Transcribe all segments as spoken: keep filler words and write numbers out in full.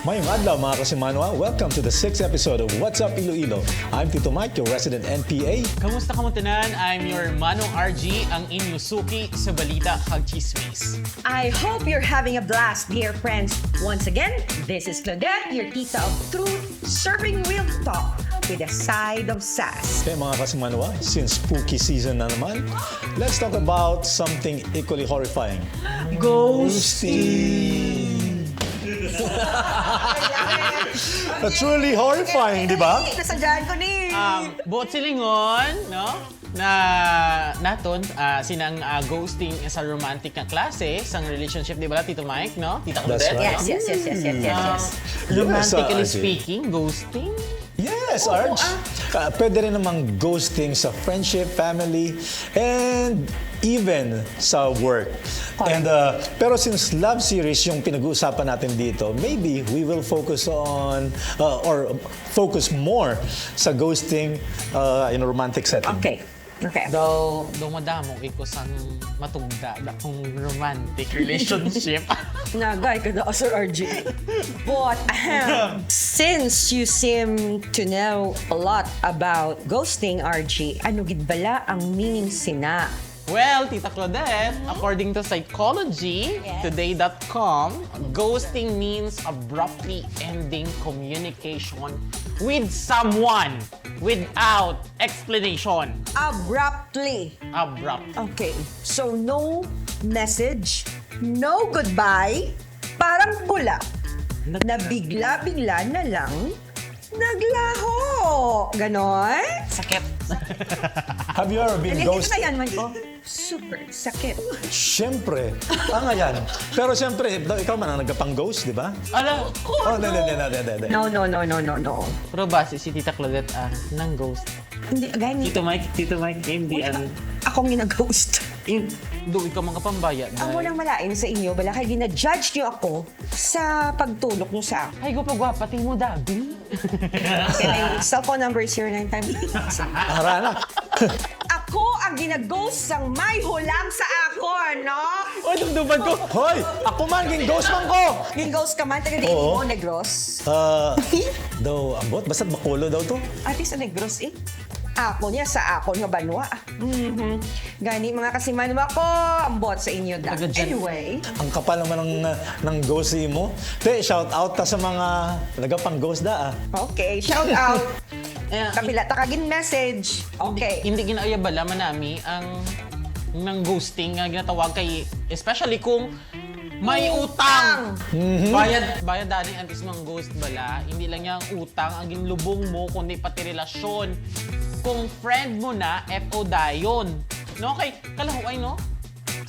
Mayong adlaw, mga kasimanwa. Welcome to the sixth episode of What's Up, Iloilo. I'm Tito Mike, your resident N P A. Kamusta kamo tanan? I'm your Manong R G, ang inyo suki sa balita kag chismis. I hope you're having a blast, dear friends. Once again, this is Claudette, your tita of truth, serving real talk with a side of sass. Kaya, mga kasimanwa, since spooky season na naman, let's talk about something equally horrifying. Ghosting! Truly horrifying, di ba? Nasadyahan ko ni. Um, buot silingon, no? Na naton ah, sinang ah, ghosting sa romantic nga klase sang relationship, di ba, Tito Mike, no? Tita That's Claudette, right. no? Yes, yes, yes, yes, yes, yes, Ah, yes. Yes, romantically ah, R J. speaking, ghosting? Yes, Oo, Arj. ah. Ka- pwede rin namang ghosting sa friendship, family, and even sa work. And uh, pero since love series yung pinag-uusapan natin dito, maybe we will focus on uh, or focus more sa ghosting uh, in a romantic setting. Okay. Okay. Daw, daw madamo iko sang matugda da kung romantic relationship. Nagay ka na, Sir R J. But, ahem, since you seem to know a lot about ghosting, R J, ano gid bala ang meaning sina? Well, Tita Claudette, according to psychology today dot com, ghosting means abruptly ending communication with someone without explanation. Abruptly. Abrupt. Okay. So, no message, no goodbye, parang bula. Nabigla-bigla na lang naglaho. Ganon? Sakit. Have you ever been Hindi ghosted? Kaya naman ko, super sakit. Siyempre. Ah, nga yan. Pero siyempre, ikaw man ang nagkapang-ghost, di ba? Ala, Oh, hindi, hindi, hindi, hindi, hindi. No, no, no, no, no, no. Pero basi si Tita Claudette ang nang-ghost. Hindi, gani. Tito Mike, Tito Mike, hindi ang... Akong gina-ghost. In, do ikaw mga pambaya, Amo day. Nang malain sa inyo, bala kay gina-judge nyo ako sa pagtulok nyo sa akin. Ay, go pagwapa, tingin mo, dabi. Kaya yung cellphone number is zero nine five. Ara na. Ako ang gina-ghost sang may hulam sa akon, no? Uy, dumduman ko. Hoy! Ako man, ging-ghost man ko! Ging-ghost ka man, taga di Oo. mo, Negros. Ah, daw, ambot. Basta Bacolod daw to. Ati sa Negros, eh. Ako niya sa akon nga banwa. Mhm. Gani, mga kasimanwa ko, ambot sa inyo da. Taga dyan. Anyway, Ang kapal naman ng, ng ghost mo. Te, shout out ta sa mga nagapang-ghost da, ah. okay, shout out. Ayan. Kapila ta kagin message. Okay. Hindi ginaaya bala manami ang nang ghosting nga ginatawag kay, especially kung may Utang. utang. Bayad, bayad dani antes mang ghost bala. Hindi lang niya ang utang ang ginlubong mo, kundi pati relasyon. Kung friend mo na, F O dayon. No? Kay, kalahuay, no?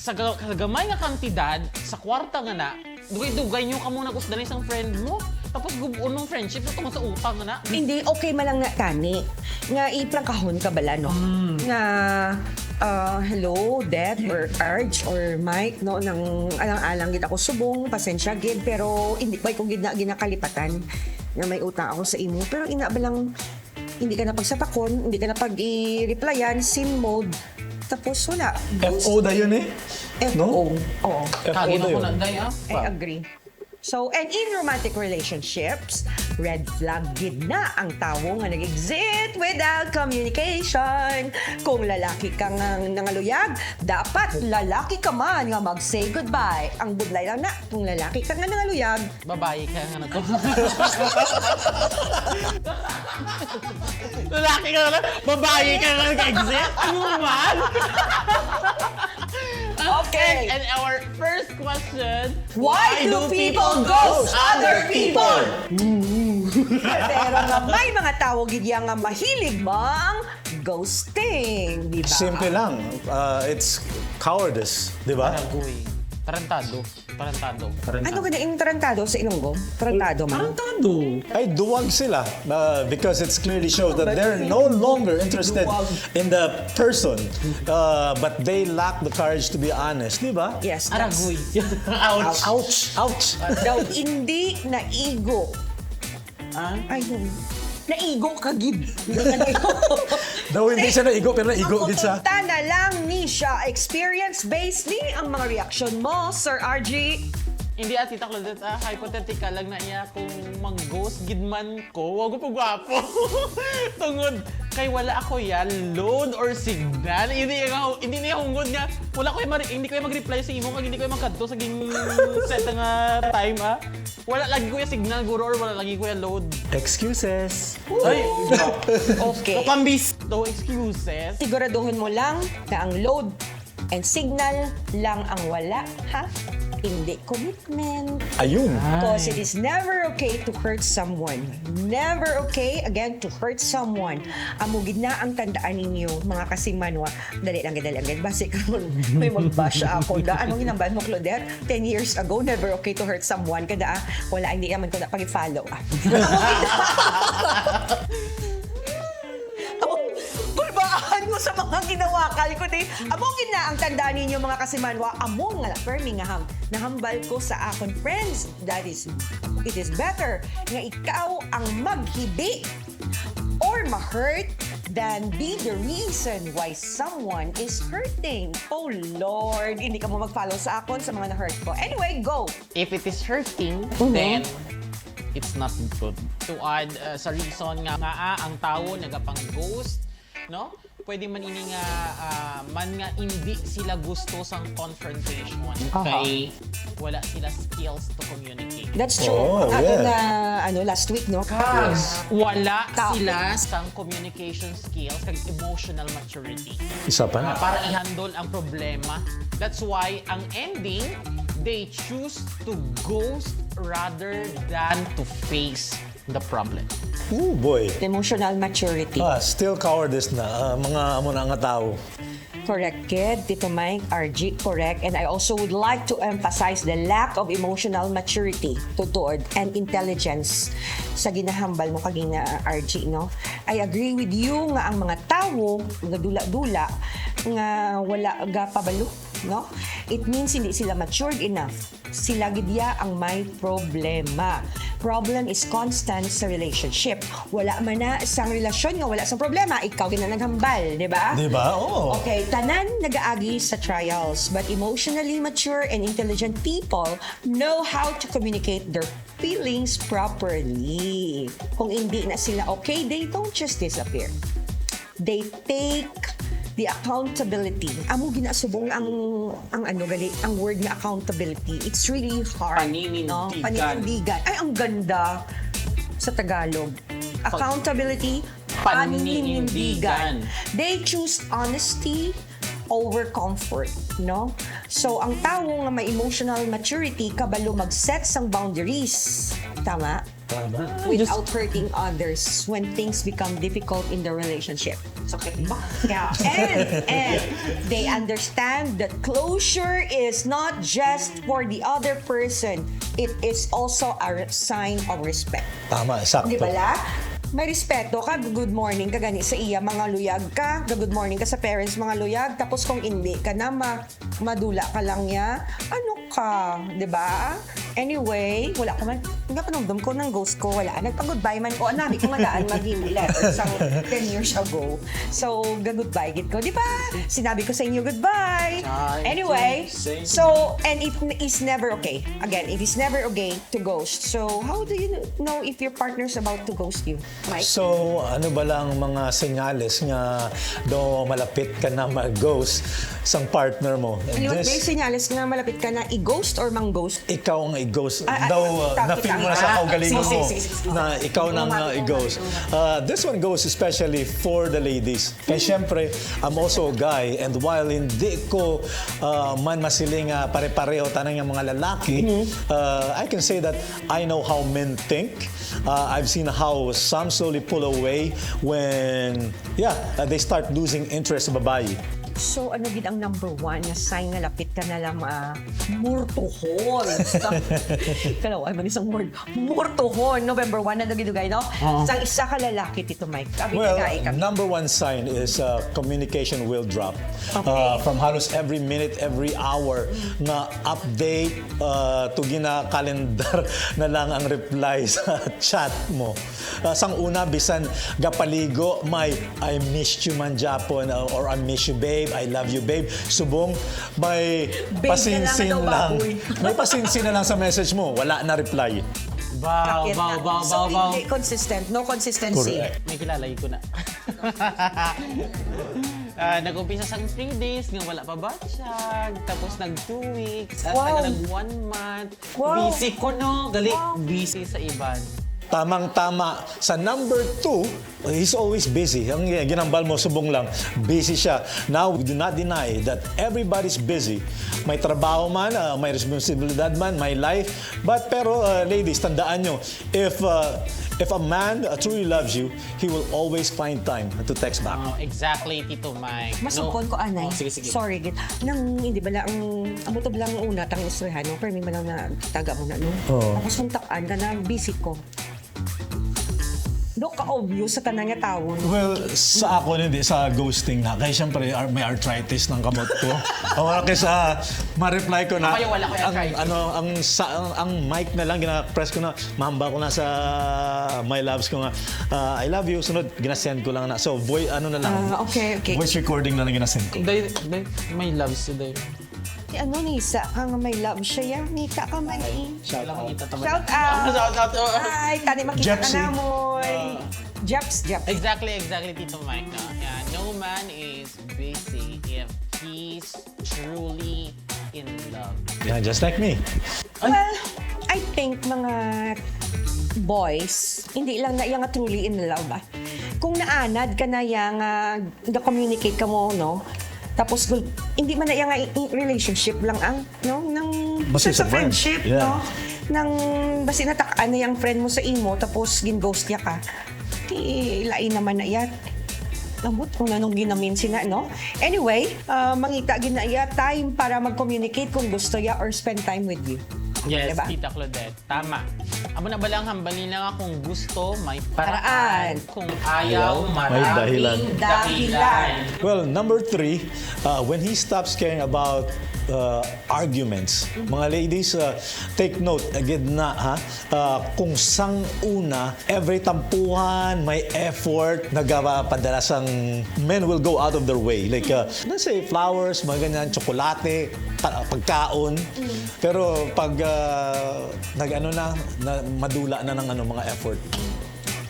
Sa, ga- sa gamay nga kantidad, sa kwarta nga na, dugay-dugay nyo ka mo nag-usdanay sang friend mo. Tapos gubon mong friendship sa tungod sa utang nga na. Hindi, okay man lang na tani. Nga iprangkahon ka bala, no? Nga, ah, hello, Deb or Arj or Mike, no? Nang alang-alang gid ako subong, pasensya gid, pero hindi pa ko gid na ginakalipatan nga may utang ako sa imo. Pero ina ba lang, hindi ka na pagsapakon, hindi ka na pag-i-replyan, seen mode. Tapos wala. F O da yun eh. F O. Oo. F O Kagin da ako yun. na, day, ah. I agree. So, and in romantic relationships, red flag gid na ang tawo nga nag-exit without communication. Kung lalaki ka nga nangaluyag, dapat lalaki ka man nga mag-say goodbye. Ang budlay lang na, kung lalaki ka nga nangaluyag, Babayi ka nga nag- Lalaki ka nga, babayi ka nga nag-exit? Ano man? Okay. And, and our first question, Why do people ghost other people? Pero nga may mga tawo gid ya nga mahilig mang ghosting, di ba? Simple lang. Uh, it's cowardice, di ba? Agoy. Tarantado. Tarantado. Ano gani yung tarantado sa Ilonggo? Tarantado man? Tarantado. Ay, duwag sila uh, because it's clearly shows that they're no longer interested in the person, uh, but they lack the courage to be honest, di ba? Yes, that's- Aragoy. Ouch. Ouch! Ouch! Daw hindi naigo. Ah? Ay, yun. Naigo ka gid. Daw hindi siya naigo, pero naigo gid siya. Mapupunta na lang ni siya. Experience-based ni ang mga reaction mo, Sir R G. Hindi, ah, Tita Claudette, ah, hypothetical lang na iya kung mang-ghost gid man ko. Wa ko pa gwapo. Tungod kay wala ako ya load or signal. Hindi nga, hindi niya hungod nga. Wala ko ya mari-, hindi ko ya mag-reply sa imo kag hindi ko ya magkadto sa ging set nga time, ah. Wala lagi ko ya signal, guro, or wala lagi ko ya load. Excuses. Ay, Okay. Kapambis. No excuses. Siguraduhon mo lang na ang load and signal lang ang wala, ha? Hindi commitment. Ayun. Because it is never okay to hurt someone. Never okay, again, to hurt someone. Amo gid na ang tandaan ninyo, mga kasimanwa. Dali lang, dali lang. Basi karon may mag-bash ako. Da, anong ginambal mo, Claudette? Ten years ago, never okay to hurt someone. Kada, ah, wala, hindi naman ko na pag-follow. Ah. Amo, kulbaan mo sa mga ginawakal ko, di. Amo gid na ang tandaan ninyo, mga kasimanwa. Amo nga permi nga ham, nahambal ko sa akon friends. That is, it is better nga ikaw ang maghibi or ma-hurt than be the reason why someone is hurting. Oh Lord, hindi ka mo mag-follow sa akon sa mga na-hurt ko. Anyway, go! If it is hurting, Mhm. then it's not good. To add, uh, sa reason nga, nga, ah, ang tawo nagapang-ghost, no? Pwede man ini nga, ah, man nga hindi sila gusto sang confrontation. Aha. Kay wala sila skills to communicate. That's true. Oh, Ako yeah. na, ano, last week, no? Wala Topic. sila sang communication skills kag emotional maturity. Isa pa na. Ah, para i-handle ang problema. That's why ang ending, they choose to ghost rather than to face the problem. Oh boy. Emotional maturity. Ah, still cowardice na. Ah, mga amo na nga tao. Correct, kid. Tito Mike, R G, correct. And I also would like to emphasize the lack of emotional maturity, tutuod, and intelligence sa ginahambal mo kagina, R G, no? I agree with you nga ang mga tawo nga dula-dula nga wala gapabalo, no? It means hindi sila matured enough. Sila gid ya ang may problema. Problem is constant sa relationship. Wala man na sang relasyon nga wala sang problema, ikaw gid na naghambal, di ba? Di ba? Oo. Okay, tanan nagaagi sa trials, but emotionally mature and intelligent people know how to communicate their feelings properly. Kung hindi na sila okay, they don't just disappear. They take the accountability. Amo ginasubong ang, ang ano gali, ang word nga accountability. It's really hard. Paninindigan. No? Paninindigan. Ay, ang ganda sa Tagalog. Accountability, Paninindigan. They choose honesty over comfort, no? So, ang tawo nga may emotional maturity, kabalo mag-set sang boundaries. Tama? Tama. Without hurting others when things become difficult in the relationship. It's okay. Yeah. And, and they understand that closure is not just for the other person. It is also a re- sign of respect. Tama, sakto. Di ba la? May respeto ka, good morning ka gani sa iya, mga luyag ka, good morning ka sa parents, mga luyag, tapos kung hindi ka na ma madula ka lang niya, ano ka, di ba? Anyway, wala ko man, nga panumdum ko ng ghost ko, wala. Nagpag-goodbye man ko, anami ko nga daan mag-letter sang ten years ago. So, ga-goodbye gid ko, di ba? Sinabi ko sa inyo, goodbye. Thank Anyway, you. Thank you. So, and it is never okay. Again, it is never okay to ghost. So, how do you know if your partner's about to ghost you? Mike? So, ano ba lang mga senyales nga daw malapit ka na mag-ghost sang partner mo? Ano yun? This- May senyales nga malapit ka na i-ghost or mang-ghost? Ikaw ang i-ghost. Ah, ah, Daw, uh, topic na-feel mo lang. na sa Ah, kaugalingon sige, mo sige, sige, sige. Na ikaw Hindi nang ko uh, mabigyan i-ghost. ng Uh, this one goes especially for the ladies. Kaya syempre, I'm also a guy, and while hindi ko uh, man masiling uh, pare-pareho tanan nga mga lalaki, Mm-hmm. uh, I can say that I know how men think. Uh, I've seen how some slowly pull away when, yeah, uh, they start losing interest sa babae. So, ano gid ang number one nga sign nga lapit ka na lang ma-, murtuhon? Kalaw, ay, man isang word. Murtuhon. November one na dugay-dugay, no? Oo. Sang isa ka lalaki, Tito Mike. Abi Well, ka, ikaw. Number one sign is uh, communication will drop. Okay. Uh, from halos every minute, every hour, nga update, uh, to gina-calendar na lang ang reply sa chat mo. Uh, sang una, bisan gapaligo, may "I missed you" man japon, uh, or "I miss you, babe." "I love you, babe." Subong may Babe na lang pasinsin daw, lang. baboy. May pasinsin na lang sa message mo. Wala na reply. Baw, Sakit baw, na. baw, So, baw, baw. hindi consistent. No consistency. Correct. May kilala ko na. Ah, nag-umpisa sang three days nga wala pa batyag, tapos nag two weeks, hasta Wow. nga nag one month. Wow. Busy ko, no? Gali, Wow. busy sa iban. Tamang-tama sa number two, he's always busy. Ang ginambal mo, subong lang, busy siya. Now, we do not deny that everybody's busy. May trabaho man, ah, may responsibilidad man, may life. But pero, ah, ladies, tandaan nyo, if, ah, if a man, ah, truly loves you, he will always find time to text back. Oh, exactly, Tito Mike. Masukon ko, anay. Oh, sige, sige. Sorry, gid. Nang, hindi ba lang, ang, amo to lang una, tang istoryahan, no? Permi man lang na taga mo na, no? Oo. Tapos kung takaan ka na, busy ko. Do ka obvious sa tanan nga tawo, no? Well, sa ako hindi, sa ghosting na. Kaya siyempre, ar- may arthritis ng kamot ko. O kaya sa ma-reply ko na, Ako yung wala ko yung ang, arthritis. Ano, ang, sa, ang, ang mic na lang, gina-press ko na, mahamba ko na sa my loves ko nga, ah, "I love you." Sunod, ginasend ko lang na. So, boy, ano na lang. Ah, okay, okay. Voice recording na lang ginasend ko. Day, day, may loves today. Di ano, Nisa, ka nga may love siya, ya. Nita ka man, eh. Shout out. Shout out! Shout out. Oh. Ay, tani makita ka Jepsy. na, moy. Jeps, Jeps. Exactly, exactly, Tito Mike. No? Yeah, no man is busy if he's truly in love. Yeah, just like me. Well, I think mga boys, hindi lang na iya nga truly in love, ah. Kung naanad ka na iya nga ga-communicate ka mo, no? Tapos, gul- hindi man na iya nga i- i- relationship lang ang, no? Nang, Basta sa sa friend. Friendship, Yeah. No? Nang, basi natakaan na yung friend mo sa imo, tapos gin-ghost niya ka. Di, lain naman na iya. Ambot kung anong ginamin sina, no? Anyway, ah, mangita gid na iya time para mag-communicate kung gusto niya or spend time with you. Yes, Diba? Tita Claudette. Tama. Amo na ba lang hambal nila nga kung gusto, may Paraan. paraan. Kung ayaw, Ayaw, may maraming dahilan. dahilan. Well, number three, uh, when he stops caring about uh, arguments. Mga ladies, uh, take note, agad na ha, uh, kung sang una, every tampuhan, may effort, nagapadala sang men will go out of their way. Like, uh, let's say, flowers, mga ganyan, tsokolate, pa- pagkaon. Pero pag uh, nag-ano na, na, madula na ng ano, mga effort.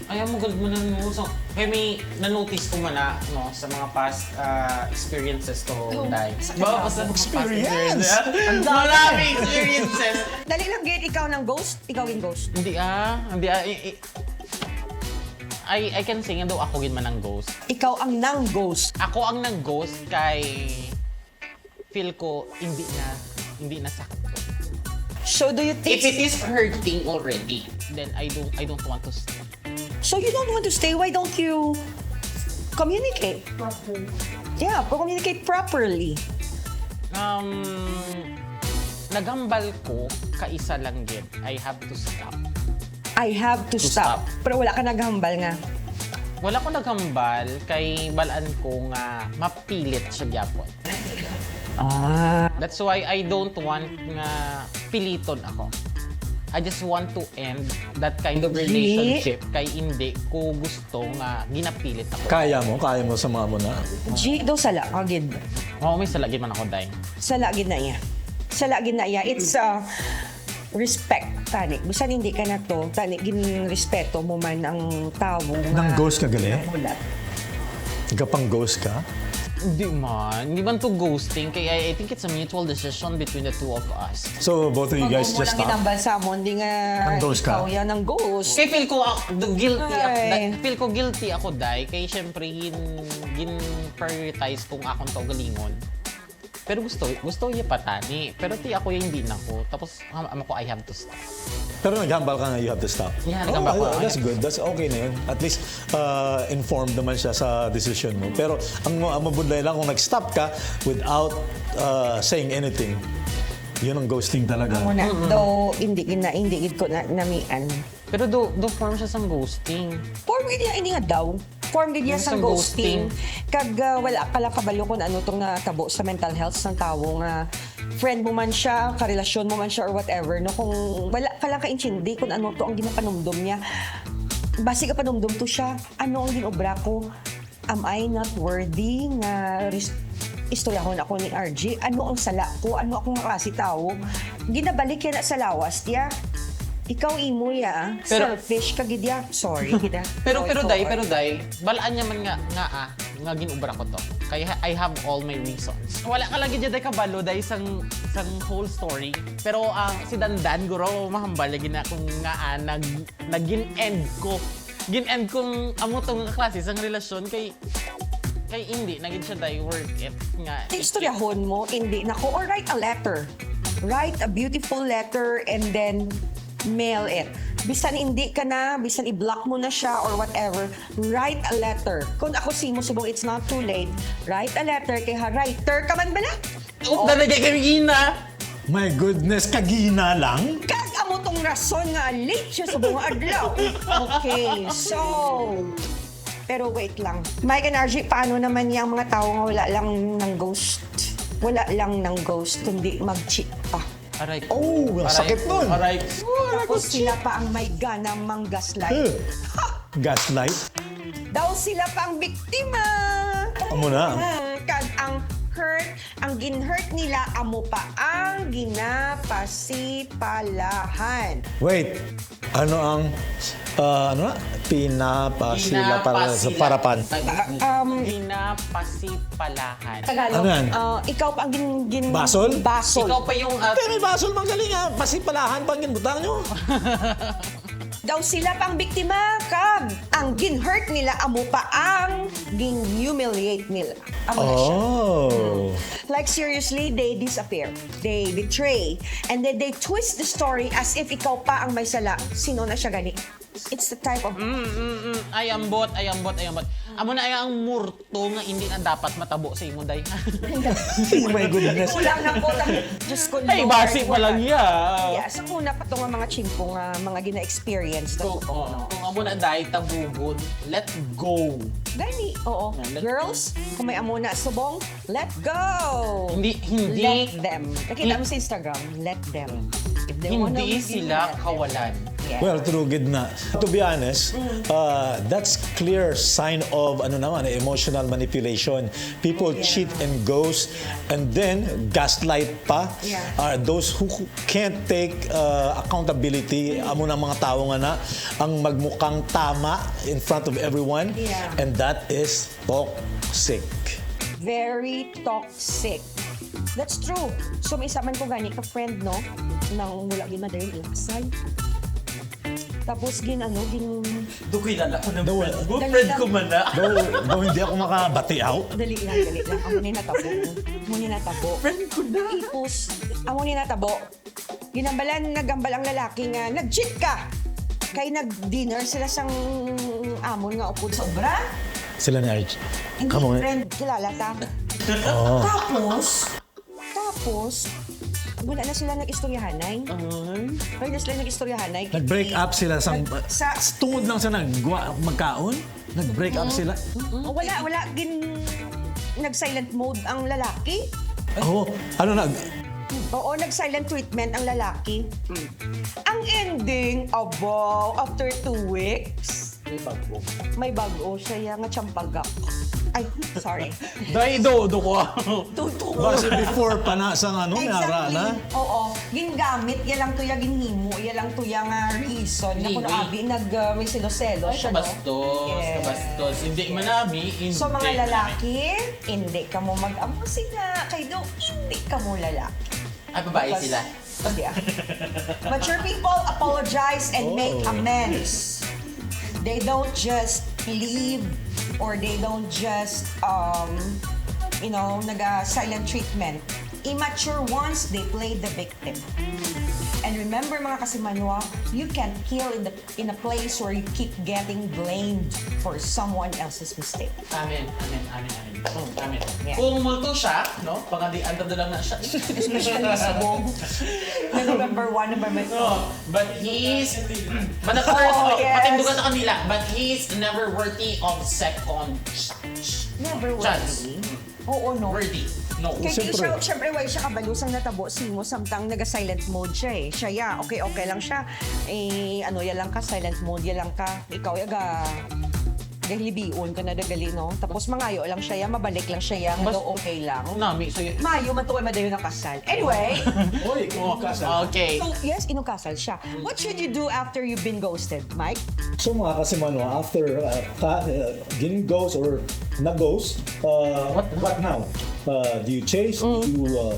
Ay, amo gud man, no? So, kaya may na-notice ko man na, no, sa mga past ah, experiences ko, Oh, Day. sa Ba, trabaho. sa mga past Experience! experiences. Ang dami! Marami experiences. Dali lang, gid, ikaw nang ghost, ikaw yung ghost. Hindi ah, hindi ah. I, I, I, I can say nga daw ako gid man ang ghost. Ikaw ang nang ghost. Ako ang nag-ghost kay feel ko hindi na, hindi na sakto. So, do you think... If it is hurting already, then I don't, I don't want to stay. So, you don't want to stay? Why don't you communicate? Yeah, communicate properly. Um, naghambal ko, kaisa lang gid, I have to stop. I have to, To stop. stop. Pero wala ka naghambal nga. Wala ko naghambal kay balaan ko nga mapilit siya gyapon. Ah. That's why I don't want nga piliton ako. I just want to end that kind of Gee. Relationship kay hindi ko gusto nga ginapilit ako. Kaya mo, kaya mo sa mga mo na. G, do sala ka gid. Oo, may sala gid man ako, Day. Sala gid na iya. Sala gid na iya. It's uh, respect, tani. Bisan hindi ka na to, tani, ginrespeto mo man ang tawo nga Nang ghost ka gali? Wala. Gapang ghost ka? Hindi man. Hindi man to ghosting. Kay I, I think it's a mutual decision between the two of us. So, both of you guys Pag mo just lang stop? Ginambal sa amon, di nga Ang ghost ka? Ikaw yan ang ghost. Kay feel ko, ah, the guilty ako. Ay. Da- feel ko guilty ako, Day. Kay syempre, gin, gin prioritize kong akong kaugalingon. Pero gusto, gusto niya pa tani. Pero ti ako yung hindi na ko. Tapos, am- amo ko, I have to stop. Pero naghambal ka nga you have to stop. Yeah, Oh, naghambal ko. that's good. That's okay na yun. At least, uh, informed naman siya sa decision mo. Pero ang, ang mabudlay lang kung nag-stop ka without uh, saying anything. Yun ang ghosting talaga. Amo na. Though, hindi gid na, hindi gid ko na namian. Pero do, do form siya sang ghosting. Form gid niya ini nga daw. Form gid niya Yung sang sang ghosting. ghosting. Kag ah, wala ka lang kabalo kung ano tong natabo sa mental health sang tawo nga friend mo man siya, karelasyon mo man siya or whatever, no? Kung wala ka lang kaintindi kung ano to ang ginapanumdom niya. Basi ka panumdom to siya, ano ang ginobra ko? Am I not worthy nga res- Istoryahon ako ni R G, ano ang sala ko? Ano akong klase tawo? Ginabalik yan sa lawas, tiya. Ikaw, imo, ya. Pero Selfish ka, gid, ya. Sorry, gid, ya. Pero, Sorry, pero, day, sorry. pero, day, balaan niya man nga, nga, ah, nga ginobra ko to. Kaya I have all my reasons. Wala ka lagi dyan, day, kabalo, day, sang, sang whole story. Pero, ah, si Dandan, guro, mahambal lagi na kung nga, ah, nag, nagin-end ko. Gin-end kong amo tong klase sang relasyon kay, kay hindi na gid siya, day, worth it nga. Istoryahon mo, hindi na ko, or write a letter. Write a beautiful letter and then mail it. Bisan hindi ka na, bisan i-block mo na siya or whatever, write a letter. Kung ako si mo subong, it's not too late. Write a letter kay ha, writer ka man bala? Ug na nagay kami gina. My goodness, kagina lang? Kag amo tong rason nga late siya sa buong adlaw. Okay, so, pero wait lang. Mike and R G, paano naman yung mga tao nga wala lang ng ghost? Wala lang ng ghost, kundi mag-cheat pa. Aray ko. Oh, Aray sakit ko. nun. Aray ko. Tapos sila pa ang may gana mang gaslight. Huh. Gaslight? Daw sila pa ang biktima. Amo na. Hmm, kag ang hurt, ang gin-hurt nila, amo pa ang ginapasipalahan. Wait, ano ang, ah, ano na? Pinapasila para sa Pinapasila. parapan. Um, Pinapasipalahan. Tagalog. Ano yan? Ah, ikaw pa ang gin-, gin-, Basol? Basol. Ikaw pa yung, ah, Pero may basol, magaling ah. Pasipalahan pa ang ginbutang nyo. Daw sila pang biktima, kag ang gin-hurt nila amo pa ang gin-humiliate nila. Amo na siya. Oh. Like, seriously, they disappear. They betray. And then they twist the story as if ikaw pa ang may sala. Sino na siya gani? It's the type of Mm, mm, mm. Ay, ambot, ay, ambot, ay, ambot. Amo na ay ang murto nga hindi na dapat matabo sa imo, day. Oh my goodness. Kulang na, kulang. Diyos ko, Ay, Lord, basi pa wala. lang, yeah. Yeah, sa una pa to nga mga chimpo nga mga gina-experience na So, to, oh, no? kung amo na, day, tabugon, let go. Gani, oo. Yeah, let Girls, kung may amo na subong, let go. Hindi, hindi. Let them. Nakita Hin- mo sa Instagram, let them. If they wanna Hindi leave you, sila let them. kawalan. Yeah. Well, true gid na. To be honest, Mm. uh, that's clear sign of, ano naman, emotional manipulation. People Yeah. cheat and ghost, and then gaslight pa. Yeah. Uh, those who can't take, uh, accountability, Mm. amo na mga tao nga na ang magmukhang tama in front of everyone, Yeah. and that is toxic. Very toxic. That's true. So, may isa man ko gani ka friend, no? Nang wala gyud madayon ilasay. Tapos, gin-, ano, gin- Do kilala ko ng Daw- friend ko. Dali Friend lang. ko man na. Daw, daw hindi ako makabati out. Dali lang, dali lang. Amo ni natabo. Amo ni natabo. Friend ko na. Ipos. Amo ni natabo. Ginambalan, nagambal ang lalaki nga, "Nag-cheat ka!" Kay nag-dinner sila sang amon nga upod sa obra. Sila ni Arch. Hindi, Kamo nga. friend, kilala ta. Oo. Tapos, tapos, wala na sila nag-istoryahanay. Ay. Wala na sila nag-istoryahanay. Nag-break up sila sang, Nag-, sa tungod lang sa nagwa-, magkaon? Nag-break up Mm. sila? Mm-mm. Oh, wala, wala. Gin-, nag-silent mode ang lalaki. Oo. Ano nag- Oo, nag-silent treatment ang lalaki. Mm. Ang ending, abo, after two weeks, May bago. may bago siya, ya, nga tiyambaga. Ay, sorry. Day, do, do ko. Tuto. Base before pa na sa ano, may ara na. Exactly. Oo. Gingamit ya lang to ya, ginhimo ya lang to ya nga reason nga Hindi, kuno wait. abi nag, uh, may selos-selos Ay, siya, no? kabastos, Yes. kabastos. Hindi man abi, hindi So, mga man abi. lalaki, hindi kamo mag-amo sila. Kay daw, hindi kamo lalaki. Ay, babae Because sila. Hindi, ah. Mature people apologize and make Oh. amends. They don't just leave or they don't just, um, you know, naga-silent treatment. Immature ones, they play the victim. And remember, mga kasimanwa, you can't heal in the, in a place where you keep getting blamed for someone else's mistake. Amen, amen, amen, amen. Mm. Amen. Yeah. Kung multo siya, no? Pangadian na lang na siya. Especially sa Bog. Remember one of my No, but he's, but the first, Oh, yes. patindugan sa kanila, but he's never worthy of second chance. Never Chance. worthy. Oo, no. Worthy. No. Kay di Siyempre. siya, siyempre, why siya kabalo sang natabo sa imo, samtang naga-silent mode siya eh. Siya, ya, okay, okay lang siya. Eh, ano, ya lang ka, silent mode, ya lang ka. Ikaw, ya ga, Gahilibion ka na dagali, no? Tapos mangayo lang siya, ya, mabalik lang siya, ya, nga Bas- daw okay lang. Nami, so yun. Mayo man to, ay madayon ang kasal. Anyway, Oy, inukasal. Okay. so yes, inukasal siya. What should you do after you've been ghosted, Mike? So, mga kasimanwa, after uh, ka, uh, gin-ghost or na-ghost, uh, what, what now? Uh, do you chase? Do you uh,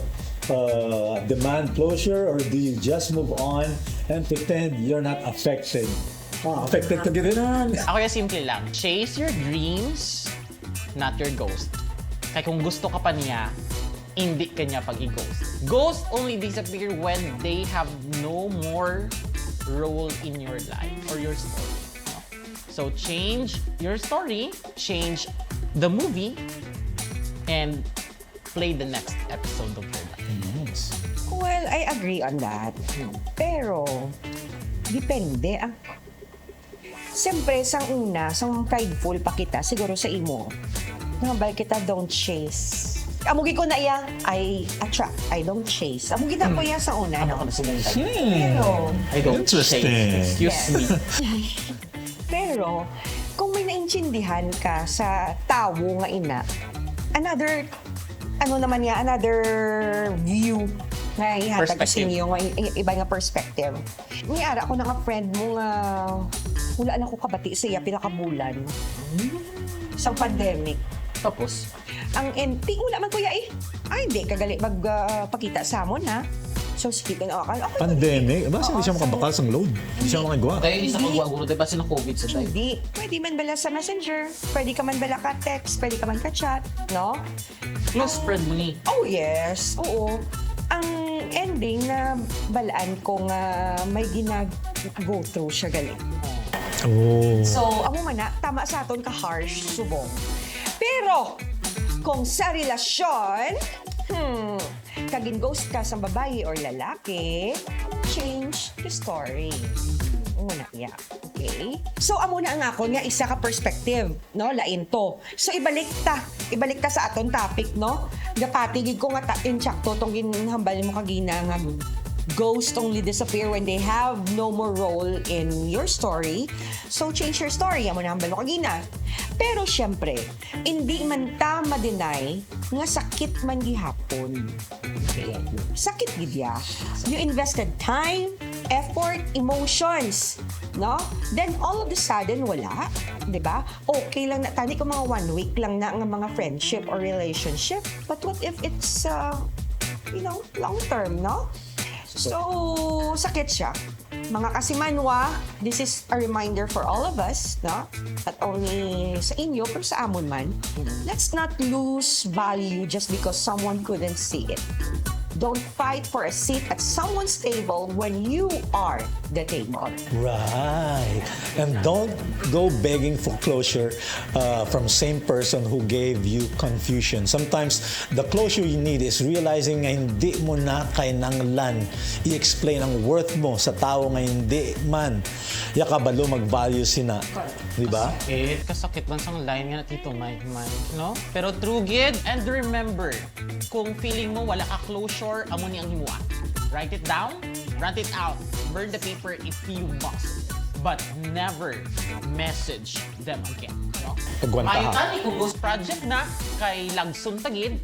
uh, demand closure? Or do you just move on and pretend you're not affected? Ah, affected ka gid na. Ako, ya, simple lang. Chase your dreams, not your ghost. Kay kung gusto ka pa niya, hindi ka niya pag-i-ghost. Ghost only disappear when they have no more role in your life or your story. No? So change your story, change the movie, and play the next episode of your life. Yes. Well, I agree on that. Pero, depende. Ah. Siyempre, sang una, sang prideful pa kita, siguro sa imo, nahambal kita, don't chase. Amo gid ko na iya, I attract, I don't chase. Amo gid ako iya sa una, no? Pero, I don't Interesting. Chase. Excuse me. Pero, kung may naintindihan ka sa tawo nga ina, another, ano naman niya, another view nga ihatag ko sa Perspective. inyo, nga i- iba nga perspective. Ni ara ko na nga friend mo nga wala na ko kabati sa iya pila ka bulan. Sa pandemic. Tapos, Ang N T, wala man kuya eh. Ay, hindi ka gali mag ah, pakita sa amon ha. So, sige ko na akal. Okay, Pandemic? Ba, hindi siya Oo, makabakal sang load. Hindi siya makagawa. Kaya isa Hindi. Magwa guro, diba, sila COVID sa time? Hindi. Pwede man bala sa messenger, pwede ka man bala ka text, pwede ka man ka chat, no? Close friend mo ni. Oh yes, oo. Ang ending na balaan ko nga may ginag go through siya gali. Oh. So, amo man na, tama sa aton ka harsh subong. Pero, kung sa relasyon, hmm, kagin ghost ka sa babayi or lalaki, change the story. Muna, yeah. Okay? So, amo na ang akon nga isa ka perspective, no? Lain to. So, ibalik ta. Ibalik ta sa aton topic, no? Gapati gid ko nga ta- insakto tong ginhambal mo kagina nga ghost only disappear when they have no more role in your story. So, change your story. Amo na hambal mo kagina. Pero, syempre, hindi man ta ma-deny nga sakit man gihapon. Sakit gid ya. You invested time, effort, emotions, no? Then all of a sudden, wala, 'di ba? Okay lang na tani kung mga one week lang na nga mga friendship or relationship. But what if it's, uh, you know, long term, no? So, sakit siya. Mga kasimanwa, this is a reminder for all of us, no? Not only sa inyo, pero sa amon man. Let's not lose value just because someone couldn't see it. Don't fight for a seat at someone's table when you are the table. Right. And don't go begging for closure uh, from same person who gave you confusion. Sometimes the closure you need is realizing nga hindi mo na kinahanglan i-explain ang worth mo sa tawo nga hindi man ya kabalo mag-value sina. Di ba? Eh, kasakit man sang line nga na, Tito Mike, Mike, no? Pero true gid, and remember, kung feeling mo wala ka closure, amo ni ang himuan. Write it down, rant it out, burn the paper if you must. But never message them again. No? Agwanta Mayo ha. tani kung ghost project na, kay lagson ta gid,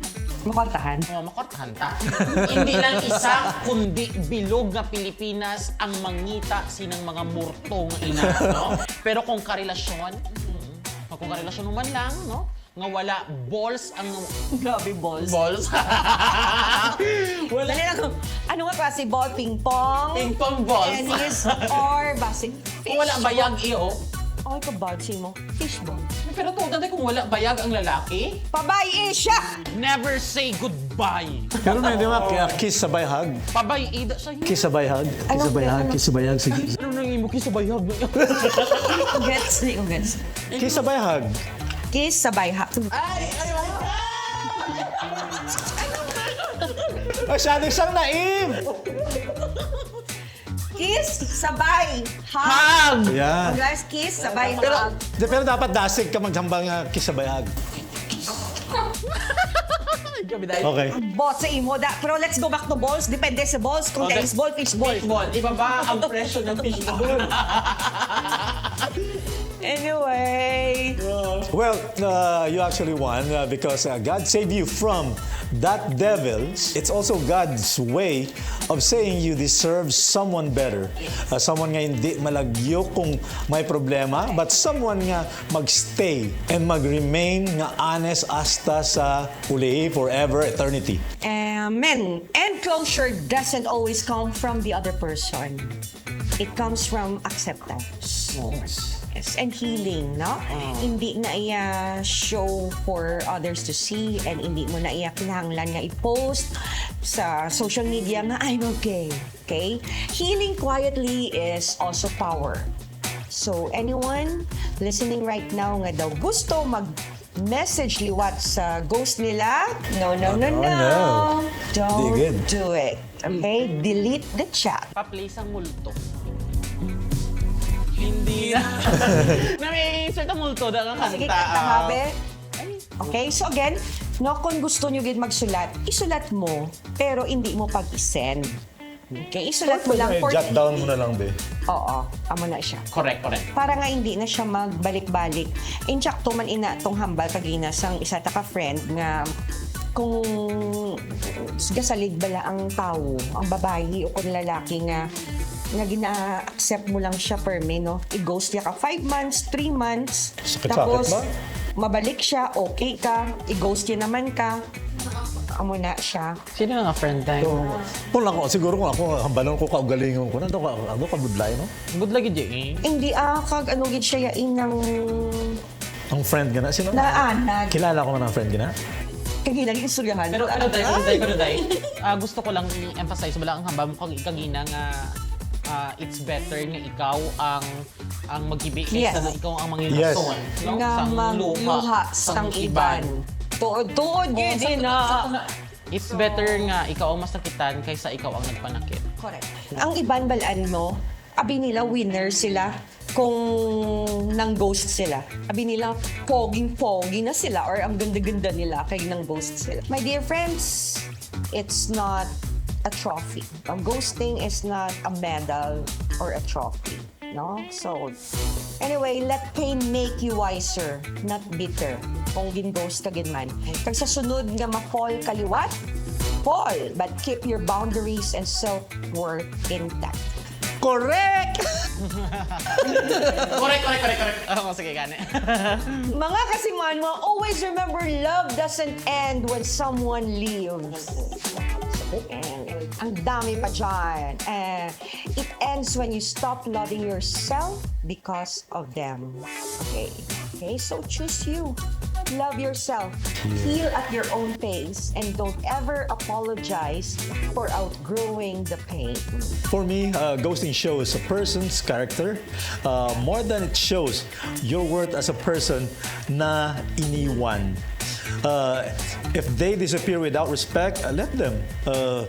Makontahan. oh, makortahan ta. Hindi lang isa, kundi bilog nga Pilipinas ang mangita sinang mga murto nga ina, no? Pero kung karelasyon, mm, kung karelasyon mo man lang, no? Nga wala balls ang Grabe, balls. balls. Wala. Dali lang. Ano nga klase ball? Ping pong? Ping pong balls. Tennis or basig? Kung wala bayag, iyo. Ay, kabagsi mo. Fishball. Pero tuod na kung wala bayag ang lalaki, Pabay siya! never say goodbye. Pero may di ba, kaya kiss sabay hug? Pabay-i da siya. Kiss sabay hug? Kiss sabay hug? Kiss sabay hug? Sige. Ano nang imo kiss sabay hug? Gets ni, gets. Kiss sabay hug? Kiss sabay hug. Ay, ay, ay. Masyado siyang naive! Kiss sabay hug. Hug! Yeah. Guys, kiss sabay Pero, hug. di, pero dapat dasig ka maghambal nga kiss sabay hug. Kami dahil. Okay. Boss sa imo da. Pero let's go back to balls. Depende sa balls. Kung Okay. tennis ball, fishball. Fishball. Ibaba ang presyo ng fishball. Anyway. Well, uh, you actually won uh, because uh, God saved you from that devil. It's also God's way of saying you deserve someone better. Uh, someone nga hindi malagyo kung may problema, but someone nga magstay and mag-remain nga honest hasta sa uli, forever, eternity. Amen. And closure doesn't always come from the other person. It comes from acceptance. Yes, and healing, no? Hindi na iya show for others to see, and hindi mo na iya kinahanglan nga i-post sa social media nga, "I'm okay." Okay? Healing quietly is also power. So, anyone listening right now nga daw gusto mag-message liwat sa ghost nila, no, no, no, no. Don't do it. Okay? Delete the chat. Pa-play sang multo. Hindi na. Na may insert ang multo, da nga Sige, kanta. kanta ha, be. Okay, so again, no, kung gusto nyo gid magsulat, isulat mo, pero hindi mo pag-isend. Okay, isulat mo lang. Pwede, jot down mo na lang, be. Oo, amo na siya. Correct, correct. Para nga hindi na siya magbalik-balik. Insakto man ina tong hambal kagina sang isa ta ka friend nga kung gasalig bala ang tawo, ang babayi o kung lalaki nga nga gina-accept mo lang siya permi, no? I-ghost niya ka five months, three months, Sakit-sakit tapos ba? Mabalik siya, okay ka, i-ghost niya naman ka. Amo na siya. Sino nga friend tayo? Kung ako, siguro kung ako, hambanon ko kaugalingon ko, nando ka, ano ka budlay, no? Good lagi, Jay. Hindi ah, kag ano gid siya yain ng Ang friend gana, sino? Naanad. Kilala ko man ang friend gana. Kagina istoryahan. Pero, pero, day, pero, day, pero, day. Ah, gusto ko lang i-emphasize, wala ang hambal mo kag ikagina nga ah, it's better nga ikaw ang ang maghibi Yes. kaysa nga ikaw ang Yes. manginason. No? Nga Sang magluha sang iban. Tuod-tuod Oo, gid sa- na. sa- It's better nga ikaw ang masakitan kaysa ikaw ang nagpanakit. Correct. Ang iban balaan mo, abi nila winner sila kung nang ghost sila. Abi nila poging-pogi na sila or ang ganda-ganda nila kay nang ghost sila. My dear friends, it's not a trophy. A ghosting is not a medal or a trophy. No? So, anyway, let pain make you wiser, not bitter. Kung gin-ghost ka gid man. Kag sa sunod nga ma-fall ka liwat, fall, but keep your boundaries and self-worth intact. Correct! Correct, correct, correct, correct. Oo, sige, gani. Mga kasimanwa, always remember love doesn't end when someone leaves. Ang dami pa dyan. Eh, it ends when you stop loving yourself because of them. Okay. Okay, so choose you. Love yourself. Heal at your own pace and don't ever apologize for outgrowing the pain. For me, uh, ghosting shows a person's character uh, more than it shows your worth as a person na iniwan. Uh, if they disappear without respect, uh, let them. Uh,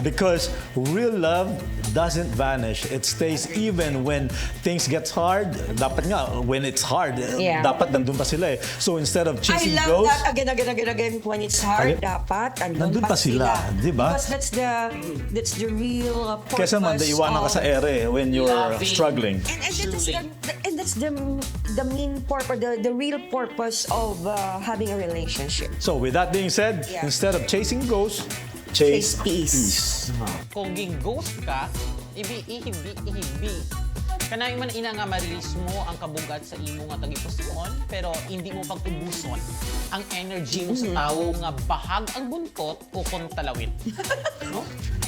because real love doesn't vanish. It stays even when things get hard. Dapat nga, when it's hard, Yeah. dapat nandun pa sila eh. So instead of I chasing love ghosts, that. Again, again, again, again. When it's hard, Again, dapat nandun pa sila, di ba? Because that's the that's the real uh, purpose Kesa man, iwanan ka of- sa ere when you're Loving. Struggling. And, and that's the and that's the the main purpose, the, the real purpose of uh, having a relationship. So with that being said, Yeah. instead of chasing ghosts, chase, Chase peace. Kung gin-ghost ka, ibi, ihibi, ihibi. Kanay man ina nga ma-release mo ang kabugat sa imo nga tagipusoon, pero hindi mo pag-ubuson ang energy mo sa tawo nga bahag ang buntot o kon talawit. No?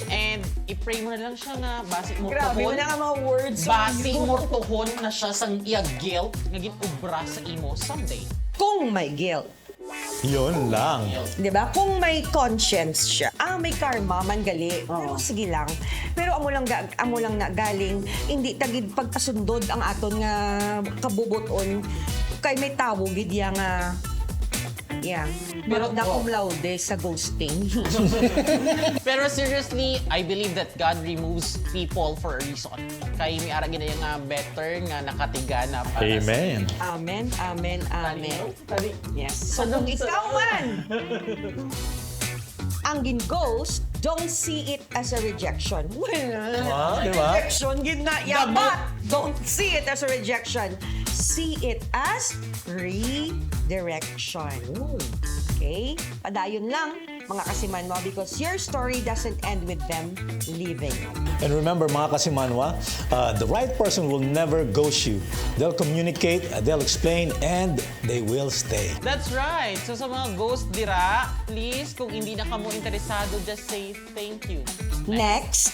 And i-pray mo na lang siya nga basi mo Grabe, tuhon, wala nga mga words. basi mo tuhon na siya sang iya guilt nga gin-ubra sa imo someday. Kung may guilt. Yun lang. Di ba? Kung may conscience siya, ah, may karma man gali. Pero sige lang. Pero amo lang ga- amo lang na galing, hindi tagid pagpasundod ang aton nga kabubuton kay may tawo gid ya nga yeah. Pero- Magna cum laude sa ghosting. Pero seriously, I believe that God removes people for a reason. Kay may ara gid nga better nga nakatigana para sa Amen. Amen, amen, amen. Sabi, Yes. So kung ikaw man ang gin-ghost, don't see it as a rejection. Well, Wow, di ba? rejection gid na. Yeah, but don't see it as a rejection. see it as redirection. Okay? Padayon lang, mga kasimanwa, because your story doesn't end with them leaving. And remember, mga kasimanwa, uh, the right person will never ghost you. They'll communicate, they'll explain, and they will stay. That's right. So sa mga ghost dira, please, kung hindi na kamo interesado, just say thank you. Next.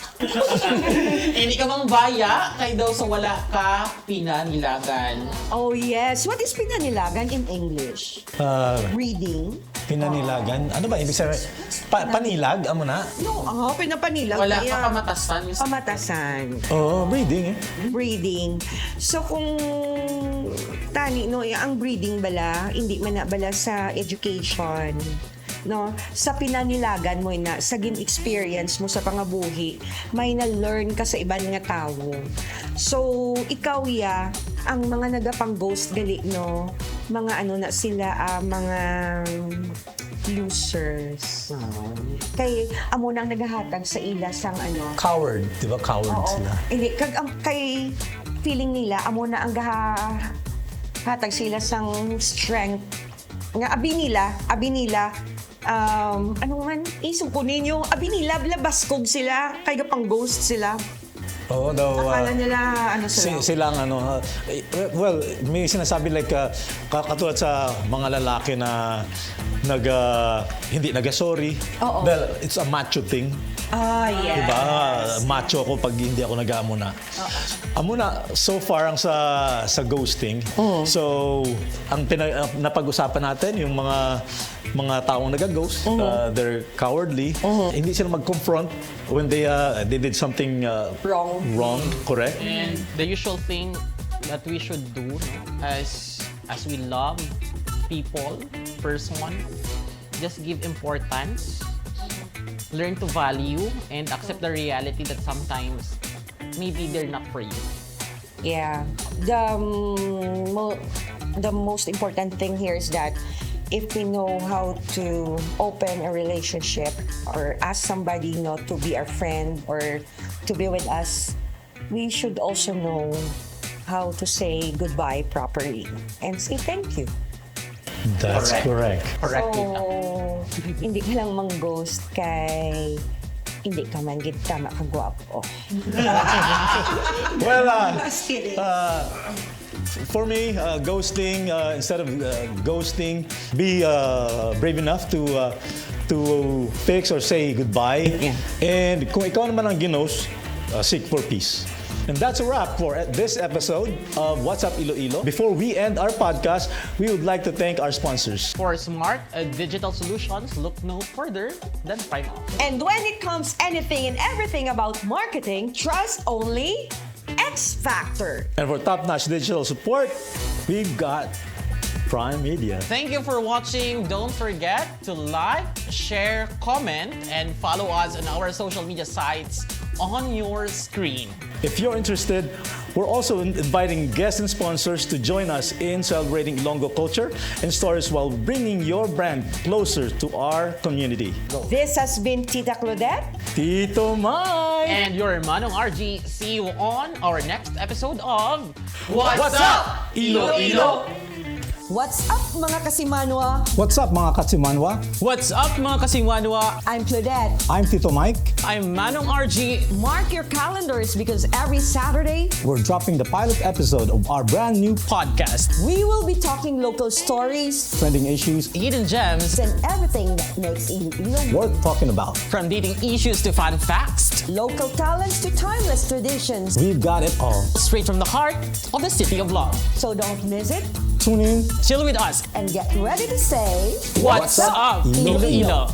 Hindi ka mang baya, kay daw sa wala ka pinanilagan. Oh yes. What is pinanilagan in English? Uh, Reading? Pinanilagan? Ano ba ibig sabihin? Pa- panilag? Amo na? No, ah, pinapanilag. Wala Kaya ka pamatasan. Yung Pamatasan. Oo, breeding eh. Breeding. So kung tani no, ang breeding bala, hindi man na bala sa education. No, sa pinanilagan mo na, sa gin-experience mo sa pangabuhi, may na-learn ka sa iban nga tawo. So, ikaw ya, ang mga nagapang-ghost gali, no, mga ano na sila, ah, mga losers. Kay amo nang nagahatag sa ila sang ano, Coward, di ba? Coward Oo. Sila. Hindi, kag ang kay feeling nila amo na ang gahatag sila sang strength nga abi nila, abi nila um, ano man, isog ko ninyo, abi nila, labaskog sila, kay gapang ghost sila. Oo, daw. Akala ah, nila, ano si, sila. Silang ano, ah, eh, well, may sinasabi like uh, katulad sa mga lalaki na nag ah, hindi nagasorry. Oo. Well, it's a macho thing. Ah, yes. Diba? Macho ako pag hindi ako nag-amo na. Amo na, so far ang sa sa ghosting. So, ang pina, ang napag-usapan natin yung mga mga taong nag-ghost, uh, they're cowardly. Hindi sila mag-confront when they uh, they did something uh, Wrong. Wrong, correct? And the usual thing that we should do, no, as as we love people, person, just give importance, learn to value, and accept the reality that sometimes maybe they're not for you. Yeah. The um, mo, the most important thing here is that if we know how to open a relationship or ask somebody not to be our friend or to be with us, we should also know how to say goodbye properly and say thank you. That's correct. Correct. So, hindi ka lang mang-ghost kay hindi ka man gid tama kagwapo. Well, uh, Just kidding. uh, for me, uh, ghosting, uh, instead of uh, ghosting, be uh, brave enough to uh, to fix or say goodbye. Yeah. And kung ikaw naman ang ginos, uh, seek for peace. And that's a wrap for this episode of What's Up Iloilo. Before we end our podcast, we would like to thank our sponsors. For smart uh, digital solutions, look no further than Primal. And when it comes anything and everything about marketing, trust only X Factor. And for top-notch digital support, we've got Prime Media. Thank you for watching. Don't forget to like, share, comment, and follow us on our social media sites on your screen. If you're interested, we're also in- inviting guests and sponsors to join us in celebrating Ilonggo culture and stories while bringing your brand closer to our community. This has been Tita Claudette. Tito Mike! And your Manong R G. See you on our next episode of What's up, Iloilo? What's up, mga kasimanwa? What's up, mga kasimanwa? What's up, mga kasimanwa? I'm Claudette. I'm Tito Mike. I'm Manong R G. Mark your calendars because every Saturday, We're dropping the pilot episode of our brand new Podcast. We will be talking local stories Trending issues Hidden gems. and everything that makes Iloilo. Worth talking about. From dating issues to fun facts. Local talents to timeless traditions. We've got it all. Straight from the heart of the City of Love. So don't miss it Tune in. Chill with us. And get ready to say, What's up, Iloilo?